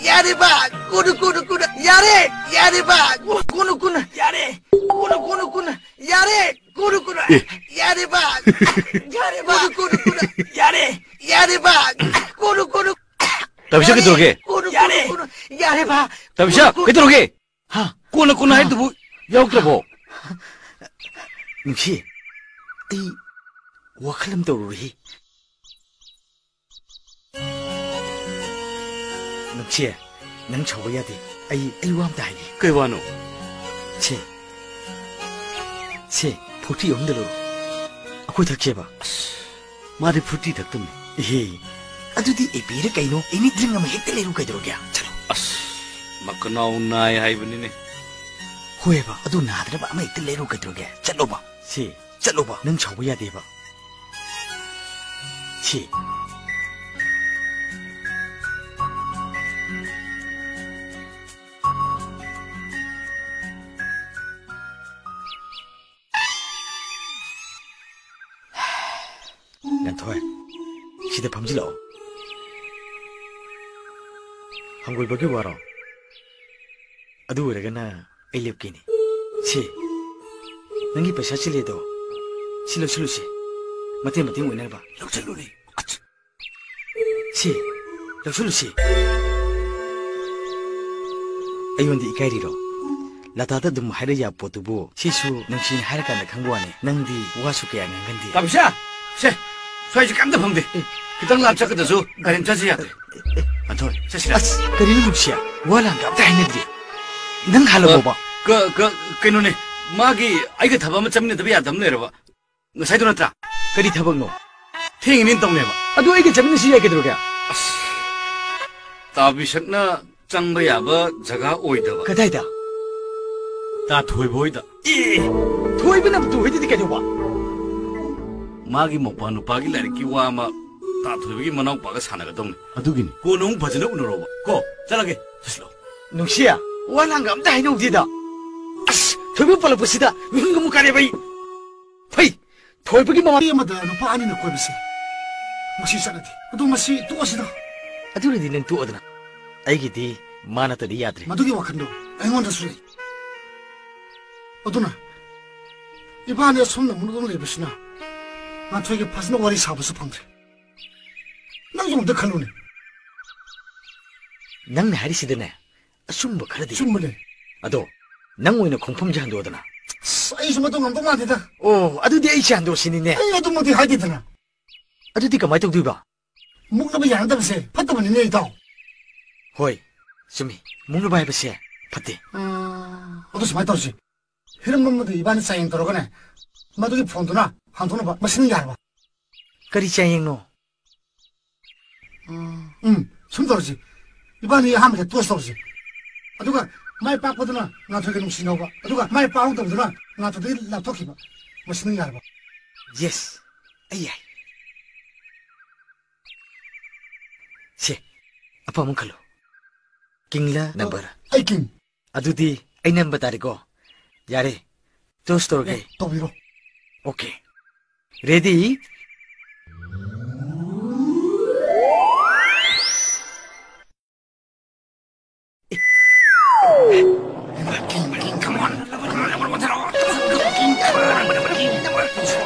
ꯌꯥꯔꯦꯕ, ꯀꯣꯟꯅ, ꯀꯣꯟꯅ, ꯀꯣꯟꯅ꯫ ꯌꯥꯔꯦ, ꯌꯥꯔꯦꯕ, ꯀꯣꯟꯅ, ꯀꯣꯟꯅ, ꯀꯣꯟꯅ꯫ ꯌꯥꯔꯦ, ꯀꯣꯟꯅ, ꯀꯣꯟꯅ, ꯀꯣꯟꯅ꯫ ꯌꯥꯔꯦ, ꯀꯣꯟꯅ, ꯀꯣꯟꯅ꯫ ꯑꯦ꯫ ꯌꯥꯔꯦꯕ, ꯌꯥꯔꯦꯕ꯫ ꯀꯣꯟꯅ, ꯀꯣꯟꯅ, ꯀꯣꯟꯅ꯫ ꯌꯥꯔꯦ, ꯌꯥꯔꯦꯕ꯫ ꯀꯣꯟꯅ, ꯀꯣꯟꯅ꯫ ꯇꯥꯕꯤꯁꯥ, ꯀꯩꯗꯧꯔꯒꯦ? ꯀꯣꯟꯅ, ꯀꯣꯟꯅ, ꯌꯥꯔꯦ꯫ ꯀꯣꯟꯅ꯫ ꯌꯥꯔꯦꯕ꯫ ꯇꯥꯕꯤꯁꯥ, ꯀꯣꯟꯅ, ꯀꯣꯟꯅ꯫ ꯀꯩꯗꯧꯔꯒꯦ? ꯍꯥ? ꯀꯣꯟꯅ, ꯀꯣꯟꯅ ꯍꯥ? ꯍꯥꯏꯗꯨꯕꯨ ꯌꯥꯎꯗ꯭ꯔꯕꯣ? ꯅꯨꯡꯁꯤ, ꯑꯩ ꯋꯥꯈꯜ ꯑꯃ ꯇꯧꯔꯨꯔꯤ꯫ ꯅꯨꯡꯁꯤ, ꯅꯪ ꯁꯥꯎꯕ ꯌꯥꯗꯦ꯫ ꯑꯩ, ꯑꯩ ꯋꯥ ꯑꯝꯇ ꯍꯥꯏꯒꯦ꯫ ꯀꯩ ꯋꯥꯅꯣ? ꯁꯦ, ꯁꯦ, ꯐꯣꯔꯇꯤ ꯑꯍꯨꯝꯗ ꯂꯧꯔꯣ꯫ ꯑꯩꯈꯣꯏ ꯊꯛꯁꯦꯕ꯫ ꯑꯁ, ꯃꯥꯗꯤ ꯐ꯭ꯔꯨꯇꯤ ꯊꯛꯇꯕꯅꯤ꯫ ꯏꯍꯦ, ꯑꯗꯨꯗꯤ ꯑꯦ ꯄꯤꯔ ꯀꯩꯅꯣ, ꯑꯦꯅꯤ ꯗ꯭ꯔꯤꯡ ꯑꯃ ꯍꯦꯛꯇ ꯂꯩꯔꯨ ꯀꯩꯗꯧꯔꯒꯦ? ꯆꯠꯂꯣ꯫ ꯑꯁ, ꯃꯀꯅꯥꯎ ꯅꯥꯏ ꯍꯥꯏꯕꯅꯤꯅꯦ꯫ ꯍꯣꯏꯕ, ꯑꯗꯨ ꯅꯥꯗꯅꯕ ꯑꯃ ꯍꯦꯛꯇ ꯂꯩꯔꯨ ꯀꯩꯗꯧꯔꯒꯦ? ꯆꯠꯂꯣꯕ꯫ ꯁꯤ, ꯆꯠꯂꯣꯕ꯫ ꯅꯪ ꯁꯥꯎꯕ ꯌꯥꯗꯦꯕ꯫ ꯁꯤ꯫ ꯉꯟꯊꯣꯏ, ꯁꯤꯗ ꯐꯝꯖꯤꯜꯂꯛꯑꯣ꯫ ꯍꯪꯒꯣꯏꯕꯒꯤ ꯋꯥꯔꯣ? ꯑꯗꯨ ꯑꯣꯏꯔꯒꯅ ꯑꯩ ꯂꯦꯞꯀꯦꯅꯦ꯫ ꯁꯤ, ꯅꯪꯒꯤ ꯄꯩꯁꯥ ꯆꯤꯜꯂꯦꯗꯣ, ꯁꯤ ꯂꯧꯁꯤꯜꯂꯨꯁꯤ꯫ ꯃꯇꯦꯡ ꯃꯇꯦꯡ ꯑꯣꯏꯅꯅꯕ꯫ ꯂꯧꯁꯤꯜꯂꯨꯅꯦ꯫ ꯑꯠꯆꯥ꯫ ꯁꯤ, ꯂꯧꯁꯤꯜꯂꯨꯁꯤ꯫ ꯑꯩꯉꯣꯟꯗ ꯏꯀꯥꯏꯔꯤꯔꯣ? ꯂꯇꯥꯗ ꯑꯗꯨꯝ ꯍꯥꯏꯔ ꯌꯥꯕ ꯄꯣꯠꯇꯨꯕꯨ, ꯁꯤꯁꯨ ꯅꯨꯡꯁꯤꯅ ꯍꯥꯏꯔꯀꯥꯟꯗ ꯈꯪꯕ ꯋꯥꯅꯤ꯫ ꯅꯪꯗꯤ ꯋꯥꯁꯨ ꯀꯌꯥ ꯉꯥꯡꯒꯟꯗꯦ꯫ ꯇꯥꯕꯤꯁꯥ! ꯁꯦ, ꯁ꯭ꯋꯥꯏꯁꯦ ꯀꯩꯝꯇ ꯐꯪꯗꯦ꯫ ꯑꯦ꯫ ꯈꯤꯇꯪ ꯂꯥꯞ ꯆꯠꯀꯗꯁꯨ ꯒꯥꯔꯤ ꯃꯆꯥꯁꯦ ꯌꯥꯗ꯭ꯔꯦ꯫ ꯑꯦ, ꯑꯦ꯫ ꯉꯟꯊꯣꯏ, ꯆꯠꯁꯤꯔꯥ? ꯑꯁ, ꯀꯔꯤꯅꯣ ꯅꯨꯡꯁꯤꯌꯥ? ꯋꯥ ꯂꯥꯡꯒ ꯑꯝꯇ ꯍꯥꯏꯅꯗ꯭ꯔꯤ꯫ ꯅꯪ ꯍꯥꯜꯂꯕꯣꯕ? ꯑ, ꯀ-, ꯀ-, ꯀꯩꯅꯣꯅꯦ, ꯃꯥꯒꯤ ꯑꯩꯒ ꯊꯕꯛ ꯑꯃ ꯆꯠꯃꯤꯟꯅꯗꯕ ꯌꯥꯗꯕ ꯑꯃ ꯂꯩꯔꯕ꯫ ꯉꯁꯥꯏꯗꯣ ꯅꯠꯇ꯭ꯔꯥ? ꯀꯔꯤ ꯊꯕꯛꯅꯣ? ꯊꯦꯡꯉꯤꯅꯦꯅ ꯇꯧꯅꯦꯕ꯫ ꯑꯗꯨ ꯑꯩꯒ ꯆꯠꯃꯤꯟꯅꯁꯤ ꯌꯥꯏ ꯀꯩꯗꯧꯔꯒꯦ? ꯑꯁ, ꯇꯥꯕꯤꯁꯛꯅ ꯆꯪꯕ ꯌꯥꯕ ꯖꯒꯥ ꯑꯣꯏꯗꯕ꯫ ꯀꯗꯥꯏꯗ? ꯇꯥ ꯊꯣꯏꯕ ꯍꯣꯏꯗ꯫ ꯑꯦ, ꯊꯣꯏꯕ ꯅꯝꯇꯨ ꯍꯣꯏꯗꯗꯤ ꯀꯩꯗꯧꯕ? ꯃꯥꯒꯤ ꯃꯧꯄꯥ ꯅꯨꯄꯥꯒꯤ ꯂꯥꯏꯔꯤꯛꯀꯤ ꯋꯥ ꯑꯃ ꯇꯥ ꯊꯣꯏꯕꯒꯤ ꯃꯅꯥꯎꯄꯥꯒ ꯁꯥꯟꯅꯒꯗꯧꯅꯤ꯫ ꯑꯗꯨꯒꯤꯅꯤ꯫ ꯀꯣꯟꯅ ꯑꯃꯨꯛ ꯐꯖꯅ ꯎꯅꯔꯣꯕ꯫ ꯀꯣ, ꯆꯠꯂꯒꯦ꯫ ꯆꯠꯁꯤꯂꯣ꯫ ꯅꯨꯡꯁꯤꯌꯥ, ꯋꯥ ꯂꯥꯡꯒ ꯑꯝꯇ ꯍꯥꯏꯅꯧꯗꯦꯗ꯫ ꯑꯁ, ꯊꯣꯏꯕ ꯄꯜꯂꯛꯄꯁꯤꯗ ꯃꯤꯍꯨꯟꯒ ꯑꯃꯨꯛ ꯀꯥꯔꯦꯕ ꯑꯩ꯫ ꯐꯩ, ꯊꯣꯏꯕꯒꯤ ꯃꯃꯥ ꯅꯨꯄꯤ ꯑꯃꯗ ꯅꯨꯄꯥ ꯑꯅꯤꯅ ꯀꯣꯏꯕꯁꯦ ꯃꯁꯤ ꯆꯠꯅꯗꯦ꯫ ꯑꯗꯨ ꯃꯁꯤ ꯇꯣꯛꯑꯁꯤꯗ꯫ ꯑꯗꯨꯅꯗꯤ ꯅꯪ ꯇꯣꯛꯑꯗꯅ꯫ ꯑꯩꯒꯤꯗꯤ ꯃꯥ ꯅꯠꯇꯗꯤ ꯌꯥꯗ꯭ꯔꯦ꯫ ꯃꯗꯨꯒꯤ ꯋꯥꯈꯜꯗꯣ ꯑꯩꯉꯣꯟꯗꯁꯨ ꯂꯩ꯫ ꯑꯗꯨꯅ ꯏꯕꯥꯅꯤ ꯑꯁꯨꯝꯅ ꯃꯨꯛꯅꯗꯨꯅ ꯂꯩꯕꯁꯤꯅ ꯉꯟꯊꯣꯏꯒ ꯐꯖꯅ ꯋꯥꯔꯤ ꯁꯥꯕꯁꯨ ꯐꯪꯗ꯭ꯔꯦ꯫ ꯅꯪꯁꯨ ꯑꯝꯇ ꯈꯜꯂꯨꯅꯦ꯫ ꯅꯪꯅ ꯍꯥꯏꯔꯤꯁꯤꯗꯅꯦ, ꯑꯆꯨꯝꯕ ꯈꯔꯗꯤ꯫ ꯑꯆꯨꯝꯕꯅꯦ꯫ ꯑꯗꯣ, ꯅꯪ ꯑꯣꯏꯅ ꯈꯣꯡꯐꯝꯁꯦ ꯍꯟꯗꯣꯛꯑꯗꯅ꯫ ꯑꯁ, ꯑꯩꯁꯨ ꯃꯗꯨ ꯉꯝꯗꯧ ꯃꯥꯟꯗꯦꯗ꯫ ꯑꯣ, ꯑꯗꯨꯗꯤ ꯑꯩꯁꯦ ꯍꯟꯗꯣꯛꯁꯤꯅꯤꯅꯦ꯫ ꯑꯩ ꯑꯗꯨꯃꯛꯇꯤ ꯍꯥꯏꯗꯦꯗꯅ꯫ ꯑꯗꯨꯗꯤ ꯀꯃꯥꯏꯅ ꯇꯧꯗꯣꯏꯕ? ꯃꯨꯛꯅꯕ ꯌꯥꯅꯗꯕꯁꯦ ꯐꯠꯇꯕꯅꯤꯅꯦ, ꯏꯇꯥꯎ꯫ ꯍꯣꯏ, ꯆꯨꯝꯃꯤ꯫ ꯃꯨꯛꯅꯕ ꯍꯥꯏꯕꯁꯦ ꯐꯠꯇꯦ꯫ ꯎꯝ, ꯑꯗꯨ ꯁꯨꯃꯥꯏꯅ ꯇꯧꯔꯁꯤ꯫ ꯍꯤꯔꯝ ꯑꯃꯗ ꯏꯕꯥꯅꯤ ꯆꯥꯡꯌꯦꯡ ꯇꯧꯔꯒꯅꯦ, ꯃꯗꯨꯒꯤ ꯐꯣꯟꯗꯨꯅ ꯍꯥꯡꯗꯣꯛꯅꯕ꯫ ꯃꯁꯤꯅ ꯌꯥꯔꯕ? ꯀꯔꯤ ꯆꯥꯡꯌꯦꯡꯅꯣ? ꯎꯝ, ꯁꯨꯝ ꯇꯧꯔꯁꯤ꯫ ꯏꯕꯥꯅꯤ ꯑꯍꯥꯟꯕꯗ toss ꯇꯧꯔꯁꯤ꯫ ꯑꯗꯨꯒ ꯃꯥꯏ ꯄꯥꯛꯄꯗꯨꯅ ꯉꯥꯟꯊꯣꯏꯒ ꯅꯨꯡꯁꯤꯅꯍꯧꯕ꯫ ꯑꯗꯨꯒ ꯃꯥꯏ ꯄꯥꯛꯍꯧꯗꯕꯗꯨꯅ ꯉꯥꯟꯊꯣꯏꯗꯒꯤ ꯂꯥꯞꯊꯣꯛꯈꯤꯕ꯫ ꯃꯁꯤ ꯅꯪ ꯌꯥꯔꯕ? Yes, ꯑꯩ ꯌꯥꯏ꯫ ꯁꯦ, ꯑꯄꯥꯝꯕ ꯈꯜꯂꯣ꯫ Kingꯂ numberꯔ? ꯑꯩ king꯫ ꯑꯗꯨꯗꯤ ꯑꯩ ꯅꯝꯕ ꯇꯥꯔꯦꯀꯣ? ꯌꯥꯔꯦ, toss ꯇꯧꯔꯒꯦ꯫ ꯑꯦ, ꯇꯧꯕꯤꯔꯣ꯫ Okay, ready? King, king, come on. Come on, come on, come on. King, come on.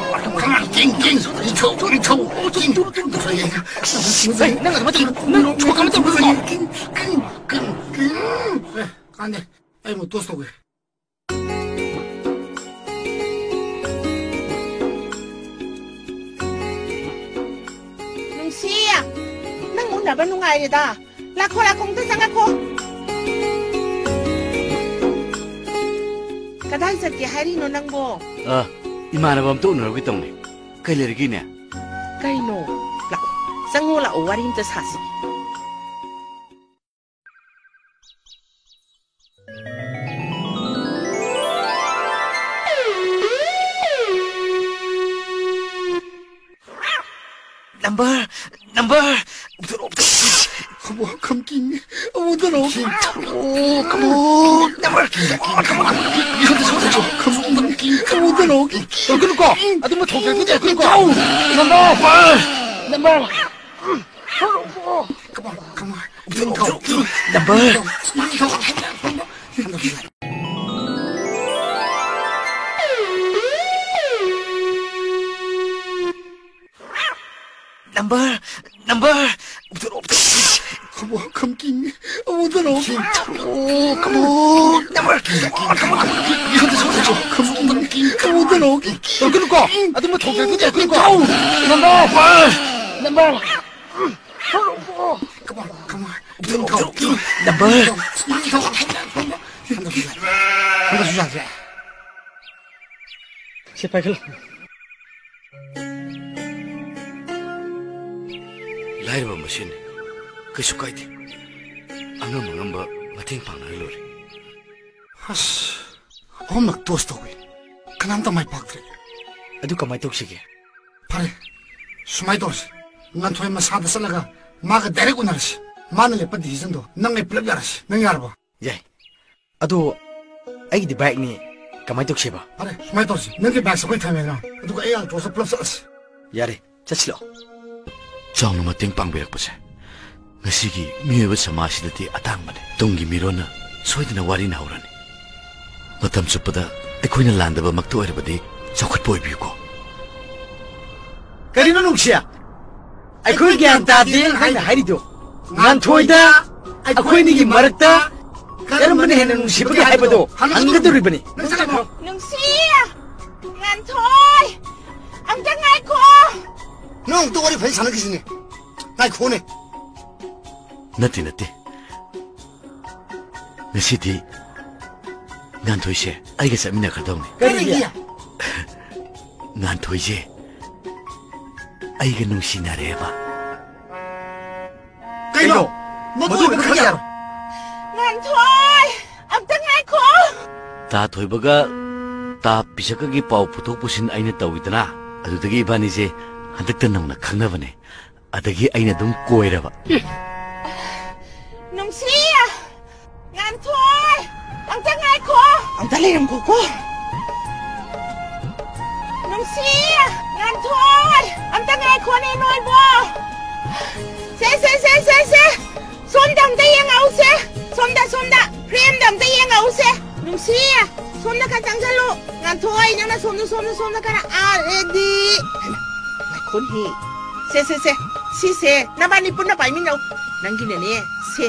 Come on, king, king. king. ꯅꯪ ꯑꯗꯨꯃꯥꯏꯅ ꯇꯧ-, ꯅꯪ ꯊꯕꯛ ꯑꯃ ꯇꯧꯒꯅꯨꯀꯣ꯫ King, king, king, king. ꯑꯦ, ꯀꯥꯟꯗꯦ꯫ ꯑꯩ ꯑꯃꯨꯛ toss ꯇꯧꯒꯦ꯫ ꯅꯨꯡꯁꯤ, ꯅꯪ ꯎꯅꯕ ꯅꯨꯡꯉꯥꯏꯔꯦꯗ꯫ ꯂꯥꯛꯈꯣ, ꯂꯥꯛꯈꯣ, ꯑꯃꯨꯛꯇ ꯆꯪꯉꯛꯈꯣ꯫ ꯀꯗꯥꯏ ꯆꯠꯀꯦ ꯍꯥꯏꯔꯤꯅꯣ ꯅꯪꯕꯣ? ꯑ, ꯏꯃꯥꯟꯅꯕ ꯑꯝꯇ ꯎꯅꯔꯨꯒꯦ ꯇꯧꯅꯤ꯫ ꯀꯩ ꯂꯩꯔꯒꯦꯅꯦ? ꯀꯩꯅꯣ? ꯂꯥꯛꯑꯣ, ꯆꯪꯉꯣ, ꯂꯥꯛꯑꯣ, ꯋꯥꯔꯤ ꯑꯝꯇ ꯁꯥꯁꯤ꯫ Number, number, ꯄꯨꯊꯣꯔꯛꯑꯣ, ꯄꯨꯊꯣꯔꯛꯑꯣ, please꯫ ꯈꯨꯕꯣꯛ ꯈꯝꯀꯤꯡ, ꯑꯃꯨꯛꯇ ꯂꯧ꯫ ꯄꯨꯊꯣꯔꯛꯑꯣ, ꯄꯨꯊꯣꯔꯛꯑꯣ, number, ꯄꯨꯊꯣꯔꯛꯑꯣ, ꯄꯨꯊꯣꯔꯛꯑꯣ, ꯄꯨꯊꯣꯔꯛꯑꯣ꯫ ꯈꯝꯀꯤꯡ, ꯑꯃꯨꯛꯇ ꯂꯧ꯫ ꯇꯧꯔꯛꯀꯅꯨꯀꯣ, ꯑꯗꯨꯝꯕ ꯊꯧꯗꯣꯛꯇꯨ ꯇꯧꯔꯛꯀꯅꯨꯀꯣ꯫ Number, number, ꯄꯨꯊꯣꯔꯛꯑꯣ꯫ Number. Number. Number, number. ꯈꯨꯕꯣꯛ ꯈꯝꯀꯤꯡ, ꯑꯃꯨꯛꯇ ꯂꯧ꯫ ꯄꯨꯊꯣꯔꯛꯑꯣ, ꯈꯨꯕꯣꯛ, number. ꯈꯝꯀꯤꯡ, ꯑꯃꯨꯛꯇ ꯂꯧ꯫ ꯇꯧꯔꯛꯀꯅꯨꯀꯣ, ꯑꯗꯨꯝꯕ ꯊꯧꯗꯣꯛꯇꯨ ꯇꯧꯔꯛꯀꯅꯨꯀꯣ꯫ Number. Number. Number. ꯁꯤ ꯄꯥꯏꯈꯠꯂꯣ꯫ ꯍꯥꯏꯔꯤꯕ ꯃꯁꯤꯅꯤ꯫ ꯀꯩꯁꯨ ꯀꯥꯏꯗꯦ꯫ ꯑꯉꯝ ꯑꯉꯝꯕ ꯃꯇꯦꯡ ꯄꯥꯡꯅꯔ ꯂꯣꯏꯔꯦ꯫ ꯑꯁ, ꯑꯍꯨꯝꯂꯛ ꯇꯣꯁ ꯇꯧꯏ꯫ ꯀꯅꯥꯝꯇ ꯃꯥꯏ ꯄꯥꯛꯇ꯭ꯔꯦ꯫ ꯑꯗꯨ ꯀꯃꯥꯏ ꯇꯧꯁꯤꯒꯦ? ꯐꯔꯦ, ꯁꯨꯃꯥꯏ ꯇꯧꯔꯁꯤ꯫ ꯉꯥꯟꯊꯣꯏ ꯃꯁꯥꯗ ꯆꯠꯂꯒ ꯃꯥꯒ ꯗꯥꯏꯔꯦꯛ ꯎꯅꯔꯁꯤ꯫ ꯃꯥꯅ ꯂꯦꯞꯄ ꯗꯤꯁꯤꯖꯟꯗꯣ ꯅꯪ ꯑꯩ ꯄꯨꯂꯞ ꯌꯥꯔꯁꯤ꯫ ꯅꯪ ꯌꯥꯔꯕꯣ? ꯌꯥꯏ꯫ ꯑꯗꯣ ꯑꯩꯒꯤꯗꯤ ꯕꯥꯏꯛꯅꯤ, ꯀꯃꯥꯏ ꯇꯧꯁꯦꯕ? ꯐꯔꯦ, ꯁꯨꯃꯥꯏ ꯇꯧꯔꯁꯤ꯫ ꯅꯪꯒꯤ ꯕꯥꯏꯛꯁꯦ ꯑꯩꯈꯣꯏ ꯊꯝꯃꯦꯗꯅ, ꯑꯗꯨꯒ ꯑꯩ ꯑꯜꯇ꯭ꯔꯣꯁꯇ ꯄꯨꯂꯞ ꯆꯠꯂꯁꯤ꯫ ꯌꯥꯔꯦ, ꯆꯠꯁꯤꯂꯣ꯫ ꯆꯥꯎꯅ ꯃꯇꯦꯡ ꯄꯥꯡꯕꯤꯔꯛꯄꯁꯦ ꯉꯁꯤꯒꯤ ꯃꯤꯑꯣꯏꯕ ꯁꯃꯥꯖꯁꯤꯗꯗꯤ ꯑꯇꯥꯡꯕꯅꯤ꯫ ꯇꯨꯡꯒꯤ ꯃꯤꯔꯣꯟꯅ ꯁꯣꯏꯗꯅ ꯋꯥꯔꯤꯅꯍꯧꯔꯅꯤ꯫ ꯃꯇꯝ ꯆꯨꯞꯄꯗ ꯑꯩꯈꯣꯏꯅ ꯂꯥꯟꯗꯕꯃꯛꯇ ꯑꯣꯏꯔꯕꯗꯤ ꯆꯥꯎꯈꯠꯄ ꯑꯣꯏꯕꯤꯌꯨꯀꯣ꯫ ꯀꯔꯤꯅꯣ ꯅꯨꯡꯁꯤ? ꯑꯩꯈꯣꯏ ꯒ꯭ꯌꯥꯟ ꯇꯥꯗꯦ ꯅꯪꯅ ꯍꯥꯏꯔꯤꯗꯣ꯫ ꯉꯥꯟꯊꯣꯏꯗ ꯑꯩꯈꯣꯏꯅꯤꯒꯤ ꯃꯔꯛꯇ ꯀꯔꯝꯕꯅ ꯍꯦꯟꯅ ꯅꯨꯡꯁꯤꯕꯒꯦ ꯍꯥꯏꯕꯗꯣ ꯍꯪꯒꯗꯧꯔꯤꯕꯅꯤ꯫ ꯅꯪ ꯆꯠꯈ꯭ꯔꯣ꯫ ꯅꯨꯡꯁꯤ! ꯉꯥꯟꯊꯣꯏ! ꯑꯝꯇ ꯉꯥꯏꯈꯣ! ꯅꯪ ꯑꯝꯇ ꯋꯥꯔꯤ ꯐꯖꯅ ꯁꯥꯟꯅꯈꯤꯁꯤꯅꯦ꯫ ꯉꯥꯏꯈꯣꯅꯦ꯫ ꯅꯠꯇꯦ, ꯅꯠꯇꯦ꯫ ꯉꯁꯤꯗꯤ ꯉꯥꯟꯊꯣꯏꯁꯦ ꯑꯩꯒ ꯆꯠꯃꯤꯟꯅꯈ꯭ꯔꯗꯧꯅꯤ꯫ ꯀꯔꯤꯒꯤ? ꯉꯥꯟꯊꯣꯏꯁꯦ ꯑꯩꯒ ꯅꯨꯡꯁꯤꯅꯔꯦꯕ꯫ ꯀꯩꯅꯣ? ꯃꯗꯨ ꯑꯣꯏꯕ ꯈꯛ ꯌꯥꯔꯣꯏ꯫ ꯉꯥꯟꯊꯣꯏ! ꯑꯝꯇ ꯉꯥꯏꯈꯣ! ꯇꯥ ꯊꯣꯏꯕꯒ ꯇꯥ ꯄꯤꯁꯛꯀꯒꯤ ꯄꯥꯎ ꯄꯨꯊꯣꯛ ꯄꯨꯁꯤꯟ ꯑꯩꯅ ꯇꯧꯋꯤꯗꯅ, ꯑꯗꯨꯗꯒꯤ ꯏꯕꯥꯅꯤꯁꯦ ꯍꯟꯗꯛꯇ ꯅꯧꯅ ꯈꯪꯅꯕꯅꯦ꯫ ꯑꯗꯒꯤ ꯑꯩꯅ ꯑꯗꯨꯝ ꯀꯣꯏꯔꯕ꯫ ꯅꯨꯡꯁꯤ! ꯉꯥꯟꯊꯣꯏ! ꯑꯝꯇ ꯉꯥꯏꯈꯣ! ꯑꯝꯇ ꯂꯩꯔꯝꯈꯣꯀꯣ꯫ ꯅꯨꯡꯁꯤ! ꯉꯥꯟꯊꯣꯏ! ꯑꯝꯇ ꯉꯥꯏꯈꯣꯅꯦ ꯅꯣꯏꯕꯣ! ꯁꯦ, ꯁꯦ, ꯁꯦ, ꯁꯦ, ꯁꯦ! ꯁꯣꯝꯗ ꯑꯝꯇ ꯌꯦꯡꯉꯛꯎꯁꯦ! ꯁꯣꯝꯗ, ꯁꯣꯝꯗ! Frame ꯗ ꯑꯝꯇ ꯌꯦꯡꯉꯛꯎꯁꯦ! ꯅꯨꯡꯁꯤ! ꯁꯣꯝꯗ ꯈꯔ ꯆꯪꯁꯜꯂꯨ! ꯉꯥꯟꯊꯣꯏ, ꯅꯪꯅ ꯁꯣꯝꯗ, ꯁꯣꯝꯗ, ꯁꯣꯝꯗ ꯈꯔ! ꯑꯥ, ready! ꯍꯩꯃꯥ, ꯉꯥꯏꯈꯣꯅꯦꯍꯦ! ꯁꯦ, ꯁꯦ, ꯁꯦ! ꯁꯤꯁꯦ ꯅꯕꯥꯅꯤ ꯄꯨꯟꯅ ꯄꯥꯏꯃꯤꯟꯅꯧ! ꯅꯪꯒꯤꯅꯅꯦ, ꯁꯦ!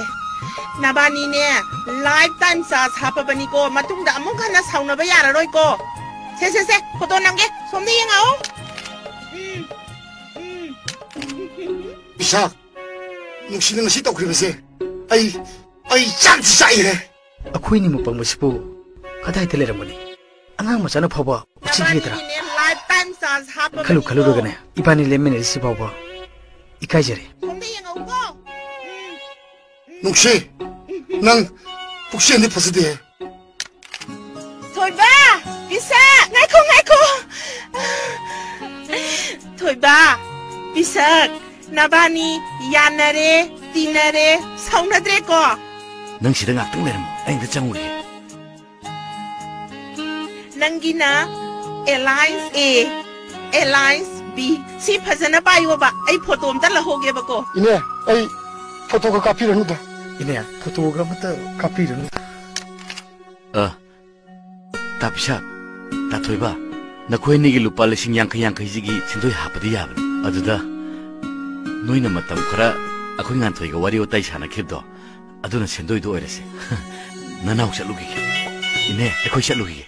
ꯅꯕꯥꯅꯤꯅꯦ, lifetime charge ꯍꯥꯞꯄꯕꯅꯤꯀꯣ! ꯃꯇꯨꯡꯗ ꯑꯃꯨꯛ ꯍꯟꯅ ꯁꯥꯎꯅꯕ ꯌꯥꯔꯔꯣꯏꯀꯣ! ꯁꯦ, ꯁꯦ, ꯁꯦ! Photo ꯅꯝꯒꯦ! ꯁꯣꯝꯗ ꯌꯦꯡꯉꯛꯑꯣ! ꯎꯝ, ꯎꯝ꯫ ꯏꯁꯥ, ꯅꯨꯡꯁꯤꯅ ꯉꯁꯤ ꯇꯧꯈ꯭ꯔꯤꯕꯁꯦ ꯑꯩ, ꯑꯩ ꯆꯥꯛꯇꯤ ꯆꯥꯛꯏꯍꯦ꯫ ꯑꯩꯈꯣꯏꯅꯤꯃꯨꯛ ꯄꯪꯕꯁꯤꯕꯨ ꯀꯗꯥꯏꯗ ꯂꯩꯔꯝꯒꯅꯤ? ꯑꯉꯥꯡ ꯃꯆꯥꯅ ꯐꯥꯎꯕ ꯎꯁꯤꯠꯈꯤꯒꯗ꯭ꯔꯥ? ꯅꯕꯥꯅꯤꯅꯦ lifetime charge ꯍꯥꯞꯄꯕꯅꯤꯀꯣ꯫ ꯈꯜꯂꯨ ꯈꯜꯂꯨꯔꯒꯅꯦ, ꯏꯕꯥꯅꯤ ꯂꯦꯝꯃꯤꯟꯅꯔꯤꯁꯤ ꯐꯥꯎꯕ ꯏꯀꯥꯏꯖꯔꯦ꯫ ꯁꯣꯝꯗ ꯅꯨꯡꯁꯤ, ꯅꯪ ꯄꯨꯛꯆꯦꯜꯗꯤ ꯐꯖꯗꯦꯍꯦ꯫ ꯊꯣꯏꯕ! ꯄꯤꯁꯛ! ꯉꯥꯏꯈꯣ, ꯉꯥꯏꯈꯣ! ꯊꯣꯏꯕ! ꯄꯤꯁꯛ! ꯅꯕꯥꯅꯤ ꯌꯥꯅꯔꯦ, ꯇꯤꯟꯅꯔꯦ, ꯁꯥꯎꯅꯗ꯭ꯔꯦꯀꯣ? ꯅꯪ ꯁꯤꯗ ꯉꯥꯛꯇꯪ ꯂꯩꯔꯝꯃꯣ, ꯑꯩ ꯑꯝꯇ ꯆꯪꯉꯨꯒꯦ꯫ ꯅꯪꯒꯤꯅ alliance A, alliance B꯫ ꯁꯤ ꯐꯖꯅ ꯄꯥꯏꯌꯣꯕ, ꯑꯩ ꯐꯣꯇꯣ ꯑꯝꯇ ꯂꯧꯍꯧꯒꯦꯕꯀꯣ꯫ ꯏꯅꯦ, ꯑꯩ ꯐꯣꯇꯣꯒ ꯀꯥꯞꯄꯤꯔꯅꯨꯗ꯫ ꯏꯅꯦ, ꯐꯣꯇꯣꯒ ꯑꯃꯇ ꯀꯥꯞꯄꯤꯔꯅꯨꯗ꯫ ꯑ, ꯇꯥ ꯄꯤꯁꯥ, ꯇꯥ ꯊꯣꯏꯕ, ꯅꯈꯣꯏ ꯑꯅꯤꯒꯤ ꯂꯨꯄꯥ ꯂꯤꯁꯤꯡ ꯌꯥꯡꯈꯩ ꯌꯥꯡꯈꯩꯁꯤꯒꯤ ꯁꯦꯟꯗꯣꯏ ꯍꯥꯞꯄꯗꯤ ꯌꯥꯕꯅꯤ꯫ ꯑꯗꯨꯗ ꯅꯣꯏꯅ ꯃꯇꯝ ꯈꯔ ꯑꯩꯈꯣꯏ ꯉꯥꯟꯊꯣꯏꯒ ꯋꯥꯔꯤ ꯋꯥꯇꯥꯏ ꯁꯥꯟꯅꯈꯤꯕꯗꯣ, ꯑꯗꯨꯅ ꯁꯦꯟꯗꯣꯏꯗꯣ ꯑꯣꯏꯔꯁꯦ꯫ ꯅꯅꯥꯎ ꯆꯠꯂꯨꯈꯤꯒꯦ꯫ ꯏꯅꯦ, ꯑꯩꯈꯣꯏ ꯆꯠꯂꯨꯈꯤꯒꯦ꯫